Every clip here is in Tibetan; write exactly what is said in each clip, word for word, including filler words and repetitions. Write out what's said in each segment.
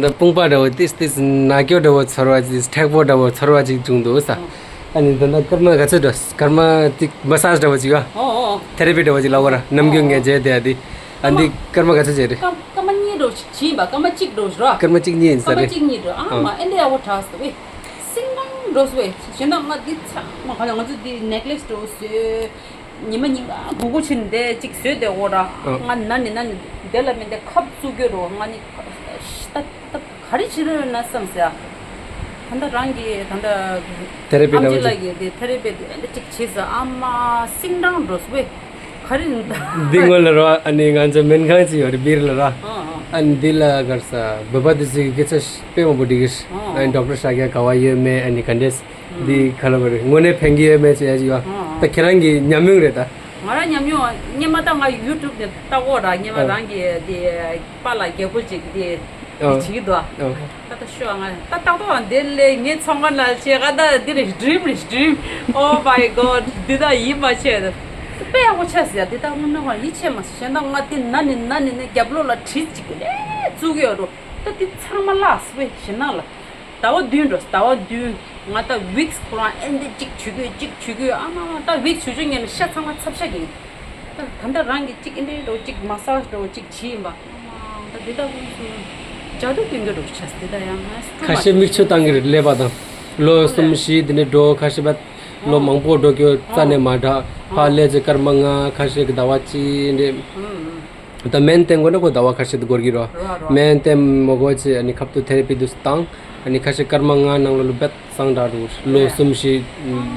ད་དཔུང་པ་འདྲ་བོ་ཏིས་ཏིས་ན་སྐྱོ་འདྲ་བོ་ཚོར་བ་ཅིག་མཁྲེགས་པོ་འདྲ་བོ་ཚོར་བ་ཅིག་བྱུང་འདུག་ས། ཨ་ནི་ད་ད་སྐར་མ་ག་ཚོད་འགྲོ། སྐར་མ་ཏིག་མ་སཱཇ་འདྲ་བོ་ཅིག་ཡོད། ཨོ་ཨོ་ཨོ། ཐེ་ར་པི་འདྲ་བོ་ཅིག་ལབ་དགོས་ར། ནམ་རྒྱུན་ངས་བྱས་དེ་ཨ་དི། ཨ་འདི་སྐར་མ་ག་ཚོད་བྱས་རེད། སྐར་སྐར་མ་གཉིས་འགྲོ་ཅིག་བྱིན་པ། སྐར་མ་གཅིག་འགྲོ་ར། སྐར་མ་གཅིག་གཉིས་ཡིན་ས་སྐར་མ་རེད། གཅིག་གཉིས་འགྲོ། ཨ་ཨ་མ་ཨེ་འདྲ་ཡག་པོ་དྲག་སོང་བས། སིང་རང་འགྲོ་སོང་བས། གཞན་དག་ང་འདི་ཚང་མ་ག་ལ་ང་ཚོ་འདི་ནེག་ལེས་འདྲ་བོ་བཟོས། ཉི་མ་ཉིན་གང་སྒུར་སྒུར་བྱས་ནས་འདི་གཅིག་བཟོས་བསྡད་ཡོད་ར། ཨ། ང་ན་ནི་ན་ནི་འདི་ལ་མིན་འདི་ཁབ་བཙུགས་ཡོད་ར། ང་ནི་ད་ད་ག་རེ་བྱེད་རོགས་ཡོད་ན་བསམ་ཟེར། ད་ལྟ་རང་གི་ད་ལྟ་ཐེ་ར་པི་ཨམ་ཆི་འདྲ་བོ་ལགས་ཀྱིས་འདི་ཐེ་ར་པི་འདི་འདི་གཅིག་བྱས་ཟེར། ཨ་མ་སིང་རང་འགྲོ་སོང་བས། ག་རེ་ཡིན་ད། འདི་སྔོན་ལ་ར་ཨ་ནི་ང་ཚོ་སྨན་ཁང་ཅིག་ཡོད་རེད་སྦིར་ལ་ར། ཨ་ཨ། ཨ་ནི་འདི་ལ་གར་ས་བོད་པ་དེ་ཚོས་སྐད་ཆ་དཔེ་མང་པོ་འདྲི་གི་རེད། ཨ་ནི་ཌོག་ཊར་ཤཱཀྱ་ག་བ་ཡོད་མེད། ཨ་ནི་ག་འདྲས། འདི་ག་ལ་བ་རེད། དངོས་གནས་ཕན་གྱི་ཡོད་མེད་ཅེས་ཡ་ཅིག་ཡོད། ཨ་ཨ། ད་ཁྱེད་རང་གི་ཉམས་མྱོང་རེད་ད། ང་རང་ཉམས་མྱོང་སྔོན་མ་ད་ང་ཡུ་ཊུབ་ནས་ལྟ་གོ་ར། སྔོན་མ་ཨ། རང་གི་དེ་པཱ་ལགས་རྒྱལ་པོ་ཅིག་དེ་ཨ། དེ་བྱེད་ཀྱི་འདུག་ཨ། ད་ད་ཤོག་ང་ད་ཏག་ཏག་དེ་ལས་ངའི་ཚོང་ཁང་ལ་ཆེ་ག་ད་འདི་རེད། ཌི་རིམ་རེད། ཌི་རིམ། Oh my God། འདི་ད་ཡིད་མ་ཆེས་ད། དཔེ་ཡག་པོ་ཆགས་ཟེར་ཡ། འདི་ད་དངོས་གནས་ཁོ་ཡིད་ཆེས་མ་སོང་། གཞན་ད་ང་དེ་ན་ནི་ན་ནི་ནི་རྒྱབ་ལོགས་ལ་བྲིས་ཅིག་ལས་བཙུགས་ཡོད་རོ། ད་དེ་ཚང་མ་བརླགས་སོང་བས་ཞེ་ནང་ལ། ཟླ་བ་བདུན་འགྲོ། ཟླ་བ་བདུན། ང་ད་ཝིག་སི་ཁོ་རང་ཨེ་འདི་གཅིག་བྱུག་གི་གཅིག་བྱུག་གི། ཨ་མ་མ་ད་ཝིག་སི་བྱུག་བྱུག་ངས་ནི་ཤ་ཚང་མ་ཚབ་ཤ་གི། ད་ད་ལྟ་རང་གི་གཅིག་ཨེ་འདྲས་འགྲོ་གཅིག་མ་སཱཇ་འགྲོ་གཅིག་བྱས་ཡིན་པ། ཨ་མ་ད་འདི་ད་ཁོང་ཚོ་ཇ་དུ་སྟོན་གི་འགྲོ་ཆས་འདི་ད་ཡང་ང་ཁ་ཤས་མིག་ཆུ་བཏང་གི་རེད་ཀླད་པ་དང་། ལོ་གསུམ་བཞི་འདི་ནས་འགྲོ། ཁ་ཤས་པ་ལོ་མང་པོ་འགྲོ་རྒྱུ་རྩ་ནས་མ་དྲག་ཕར་ཨ་སླེབས་ཚེ་སྐར་མ་ལྔ། ཁ་ཤས་ཀྱི་ཟླ་བ་གཅིག་འདྲས། ཨ་ཨ། ད་སྨན་བསྟེན་དགོས་ན་ཁོ་ཟླ་བ་ཁ་ཤས་དུ་འགོར་གྱི་རོ། རོ་རོ། སྨན་བསྟེན་མ་དགོས་ཚེ་ཨ་ནི་ཁབ་ཏུ་ཐེ་ར་པི་དུ་བཏང་། ཨ་ནི་ཁ་ཤས་སྐར་མ་ལྔ་ནང་ལོ་ལོ་བེད་གསང་དྲག་འགྲོ། ལོ་རེད། གསུམ་བཞི་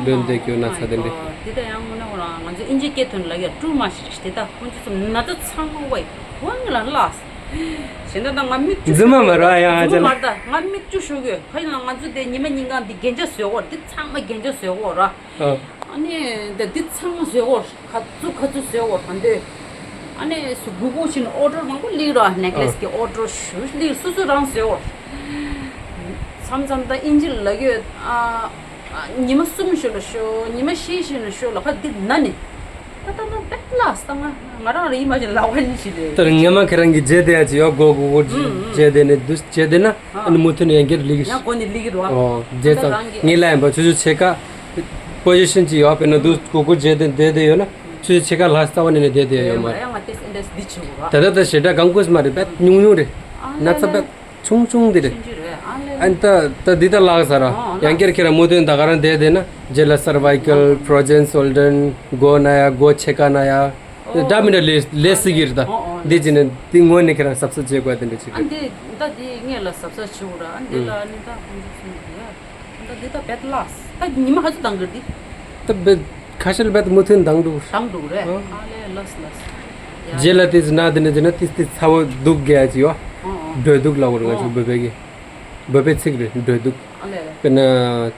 ལོན་དེ་ཀྱོ་ན་ཚ་དེ་འདྲ། འདི་ད་ཡང་དངོས་གནས་ཁོ་རང་ང་ཚོ་ཨིན་ཇི་སྐད་ཐོན་ལ་ཡ་ཀྲུ་མ་ཞིག་རེད། དེ་ད་ཁོང་ཚོ་ཚོ་ན་ཚ་ཚང་མ་ཝའི་ཝང་ལ་ལ། གཞན་ད་ད་ང་མིག་ཆུ་རྫུན་མ་མ་རོ་ཨ་ཡང་ཨ་ཅག་ལ། རྫུན་མ་མ་རེད། ད་ང་མིག་ཆུ་ཤོར་གི། ཁ་ཡིན་ལ་ང་ཚོ་དེ་ཉི་མ་ཉིན་གང་འདི་རྒྱན་ཆ་བཟོས་གོ། འདི་ཚང་མ་རྒྱན་ཆ་བཟོས་གོ་ར། ཨ། ཨ་ནི་འདི་འདི་ཚང་མ་བཟོས་གོ། ཁ་ཚུ་ཁ་ཚུ་བཟོས་གོ་གང་འདོད། ཨ་ནི་སུ་གུ་གུ་ཕྱིན་ཨོ་ཌར་མང་པོ་སླེབས་ར། ནེག་ལེས་ཀྱི་ཨོ་ཌར་ཞུ་སླེབས། སུ་སུ་རང་བཟོས་གོ། མཚམས་མཚམས་ད་ཨིན་ཇི་ལ་ཡོད་ཨ། ཨ། ཉི་མ་གསུམ་ཞིག་ལ་ཤོ་ཉི་མ་བཞི་ཞིག་ལ་ཤོ་ལ་ཁ་འདི་ན་ནི། ད་ད་ད་བེད་ལ་སྟ་ང་ང་རང་རེ་ཡིན་མ་ཞིག་ལ་བ་ནི་ཞིག་རེད། ད་ངས་མ་ཁྱེད་རང་གི་རྗེས་དེ་ཡ་ཅི་ཡོད་གོ་གུ་གུ་ཨུ་ཨུ། རྗེས་དེ་ནི་འདུ་རྗེས་དེ་ན། ཨ་ནི་མུ་མཐུད་ནས་ཡང་བསྐྱར་ལི་གི། ཡང་གོ་ནི་ལི་གི་རོ། ཨོ་རྗེས་ད་ཙང་རང་གི་ངས་ལ་ཡིན་པ་ཆུ་ཆུ་ཆེ་ཀ་པོ་ཟི་ཤན་ཅི་ཡོད་པས་ན་འདུ་གུ་གུ་རྗེས་དེ་དེ་དེ་ཡོད་ན་ཆུ་ཆུ་ཆེ་ཀ་ལ་རྩ་བ་ནས་ནས་དེ་དེ་ཡོད་མ་རེད། ཡང་ང་ཏེས་ཨིན་ཏེས་འདི་ཆེ་གོ་ར། ད་ད་ད་ཞེ་དྲག་གང་དགོས་མ་རེད། བེད་ཉུང་ཉུང་རེད། ཨ་ན་ཚ་ལེ་བེད་ཆུང་ཆུང་འདི་རེད། ཆུང་ཆུང་རེད། ཨ་ལེ། ཨ་ནི་ད་ད་འདི་ད་ལགས་ས་ར། ཨོ་ཡང་བསྐྱར་ཁྱེད་རང་མུ་མཐུད་ད་ག་རང་བསྡད་བསྡད་ན་རྗེས་ལ་སར་ཝའི་ཀལ་ཨོ་ཕོ་རོ་ཇེན་སོལ་ཌན་མགོ་ན་ཡ་མགོ་ཕྱེད་ཀ་ན་ཡ། ཨོ་འདྲ་མི་འདྲ་ལས་ལས་སྲིད་ཀྱི་རེད་ད། ཨོ་ཨོ་འདི་ཅི་ནས་འདི་ངོས་ནས་ཁྱེད་རང་གཟབ་གཟབ་བྱེད་དགོས་དེ་འདྲ་ཅིག་ཨ་རེད། འདི་ད་འདི་ངས་ལ་གཟབ་གཟབ་བྱེད་དགོས་ར། ཨ་འདི་ལ་ཨ་ནི་ད་ཁོང་ཚོ་ཚོ་འདི་ཡ། ད་འདི་ད་བེད་ལགས། ད་ཉི་མ་ཧ་ཅང་དང་གི་འདི། ད་བེད་ཁ་ཤས་ལ་བེད་མུ་མཐུད་དང་འདུག་དང་འདུག་རེད། ཨ་ལེ་ལགས་ལགས། ཡ། རྗེས་ལ་ཏིས་ན་དེ་ནས་དེ་ན་ཏིས་ཏིས་ཚ་བོ་འདུག་གས་ཅི་ཡོ། ཨོ་ཨོ། འགྲོས་འདུག་ལབ་དགོས་རེད་ང་ཚོ་བོད་པའི་གི། བོད་པའི་ཚིག་རེད་འགྲོས་འདུག་ཨ་ལེ་ལེ། དཔེར་ན་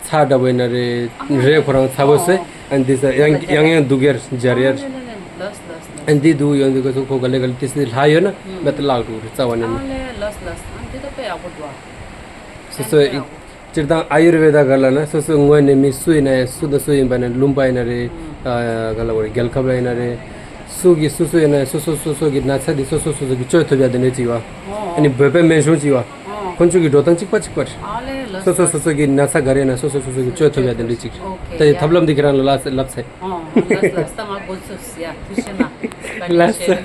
ཚྭ་འདྲ་བོ་ཡིན་ན་རེད། ཨ་ལེ། རས་ཁོ་རང་ཚ་བོ་ཟེར། ཨོ་ཨོ། ཨ་འདི་ས་ཡང་ཡང་ཡང་འདུག་ཡར་སྦྱར་ཡར། ཨ་ལེ་ལེ་ལེ། ལགས་ལགས་ལགས། ཨ་འདི་འདུག་ཡོང་འདུག་ག་སོ་ཁོ་ག་ལེ་ག་ལེ་ཏི་སི་ལྷ་ཡོད་ན་ཨུམ། མེད་ད་ལག་འགྲོ་རེད་རྩ་བ་ནས་ཨ་ནི། ལེ་ལགས་ལགས། ཨ་འདི་ད་དཔེ་ཡག་པོ་འདུག་ཨ། སོ་སོ་ཨ་འདི་ཡག་པོ། སྤྱིར་བཏང་ཨ་ཡུར་ཝེ་ད་ག་ལ་ན་སོ་སོའི་ངོས་ནས་མི་སུ་ཡིན་ན་ཡང་སུ་དང་སུ་ཡིན་པ་ན་ལུང་པ་ཡིན་ན་རེད། ཨ་ག་ལ་བ་རེད་རྒྱལ་ཁབ་ལ་ཡིན་ན་རེད། སུ་གི་སུ་སུ་ཡིན་ན་ཡང་སོ་སོ་སོ་སོ་གི་ན་ཚ་དེ་སོ་སོ་སོ་སོ་གི་བཅོས་ཐུབ་ཡ་དེ་འདྲ་ཅིག་ཡོད། ཨོ། ཨ་ནི་བོད་པའི་སྨན་གཞུང་ཅིག་ཡོད། ཨོ། ཁོང་ཚོ་གི་འགྲོ་སྟངས་གཅིག་པ་གཅིག་པ་རེད། ཨ་ལེ་ལགས། སོ་སོ་སོ་སོ་གི་ན་ཚ་ག་རེ་ཡིན་ན་སོ་སོ་སོ་སོ་གི་བཅོས་ཐུབ་ཡ་དེ་འདྲ་ཅིག་རེད། ཨོ་ཁེ། ད་ཡི་ཡ། ཐབས་ལམ་འདི་ཁྱེད་རང་ལ་ལབ་ཚེ། ཨོ་ལགས་ལགས། ད་ང་འགོ་ཚུགས་ཡ་ཐུགས་རྗེ་གནང་། ལགས་སོ།